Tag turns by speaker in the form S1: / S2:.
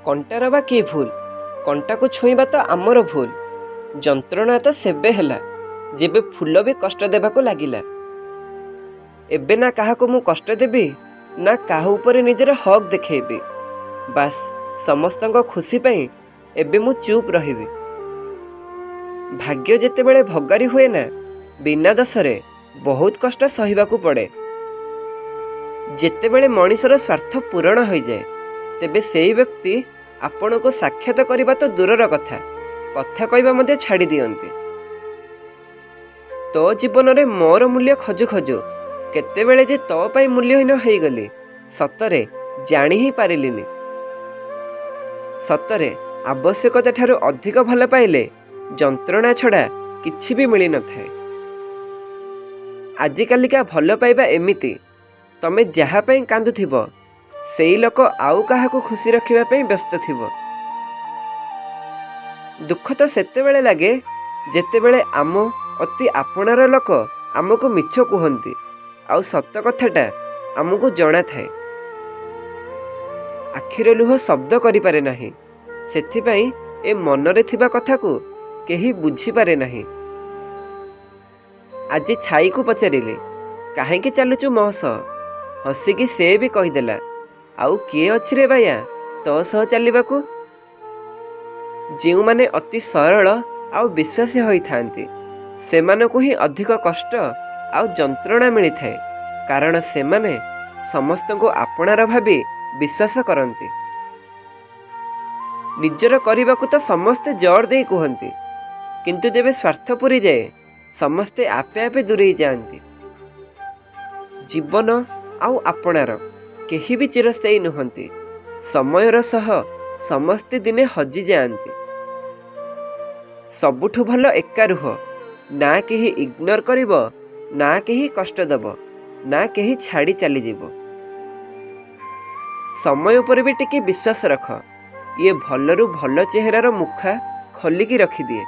S1: କଣ୍ଟାର ବା କି ଭୁଲ? କଣ୍ଟାକୁ ଛୁଇଁବା ତ ଆମର ଭୁଲ। ଯନ୍ତ୍ରଣା ତ ସେବେ ହେଲା, ଯେବେ ଫୁଲ ବି କଷ୍ଟ ଦେବାକୁ ଲାଗିଲା। ଏବେ ନା କାହାକୁ ମୁଁ କଷ୍ଟ ଦେବି, ନା କାହା ଉପରେ ନିଜର ହକ୍ ଦେଖେଇବି। ବାସ୍, ସମସ୍ତଙ୍କ ଖୁସି ପାଇଁ ଏବେ ମୁଁ ଚୁପ୍ ରହିବି। ଭାଗ୍ୟ ଯେତେବେଳେ ଭଗାରି ହୁଏ ନା, ବିନା ଦୋଷରେ ବହୁତ କଷ୍ଟ ସହିବାକୁ ପଡ଼େ। ଯେତେବେଳେ ମଣିଷର ସ୍ୱାର୍ଥ ପୂରଣ ହୋଇଯାଏ, ତେବେ ସେଇ ବ୍ୟକ୍ତି ଆପଣଙ୍କୁ ସାକ୍ଷାତ କରିବା ତ ଦୂରର କଥା, କଥା କହିବା ମଧ୍ୟ ଛାଡ଼ି ଦିଅନ୍ତି। ତୋ ଜୀବନରେ ମୋର ମୂଲ୍ୟ ଖୋଜୁ ଖୋଜୁ କେତେବେଳେ ଯେ ତୋ ପାଇଁ ମୂଲ୍ୟହୀନ ହେଇଗଲି, ସତରେ ଜାଣି ହିଁ ପାରିଲିନି। ସତରେ ଆବଶ୍ୟକତା ଠାରୁ ଅଧିକ ଭଲ ପାଇଲେ ଯନ୍ତ୍ରଣା ଛଡ଼ା କିଛି ବି ମିଳିନଥାଏ। ଆଜିକାଲିକା ଭଲ ପାଇବା ଏମିତି, ତମେ ଯାହା ପାଇଁ କାନ୍ଦୁଥିବ, ସେଇ ଲୋକ ଆଉ କାହାକୁ ଖୁସି ରଖିବା ପାଇଁ ବ୍ୟସ୍ତ ଥିବ। ଦୁଃଖ ତ ସେତେବେଳେ ଲାଗେ, ଯେତେବେଳେ ଆମ ଅତି ଆପଣାର ଲୋକ ଆମକୁ ମିଛ କୁହନ୍ତି ଆଉ ସତ କଥାଟା ଆମକୁ ଜଣାଥାଏ। ଆଖିର ଲୁହ ଶବ୍ଦ କରିପାରେ ନାହିଁ, ସେଥିପାଇଁ ଏ ମନରେ ଥିବା କଥାକୁ କେହି ବୁଝିପାରେ ନାହିଁ। ଆଜି ଛାଇକୁ ପଚାରିଲି, "କାହିଁକି ଚାଲୁଛୁ ମୋ ସହ?" ହସିକି ସେ ବି କହିଦେଲା, "ଆଉ କିଏ ଅଛି ରେ ବାୟା ତୋ ସହ ଚାଲିବାକୁ?" ଯେଉଁମାନେ ଅତି ସରଳ ଆଉ ବିଶ୍ୱାସୀ ହୋଇଥାନ୍ତି, ସେମାନଙ୍କୁ ହିଁ ଅଧିକ କଷ୍ଟ ଆଉ ଯନ୍ତ୍ରଣା ମିଳିଥାଏ, କାରଣ ସେମାନେ ସମସ୍ତଙ୍କୁ ଆପଣାର ଭାବି ବିଶ୍ୱାସ କରନ୍ତି। ନିଜର କରିବାକୁ ତ ସମସ୍ତେ ଜୋର ଦେଇ କୁହନ୍ତି, କିନ୍ତୁ ଯେବେ ସ୍ୱାର୍ଥ ପୁରିଯାଏ, ସମସ୍ତେ ଆପେ ଆପେ ଦୂରେଇ ଯାଆନ୍ତି। ଜୀବନ ଆଉ ଆପଣାର କେହି ବି ଚିରସ୍ଥାୟୀ ନୁହନ୍ତି। ସମୟର ସହ ସମସ୍ତେ ଦିନେ ହଜିଯାଆନ୍ତି। ସବୁଠୁ ଭଲ ଏକା ରୁହ। ନା କେହି ଇଗ୍ନୋର କରିବ, ନା କେହି କଷ୍ଟ ଦେବ, ନା କେହି ଛାଡ଼ି ଚାଲିଯିବ। ସମୟ ଉପରେ ବି ଟିକେ ବିଶ୍ୱାସ ରଖ। ଇଏ ଭଲରୁ ଭଲ ଚେହେରାର ମୁଖା ଖୋଲିକି ରଖିଦିଏ।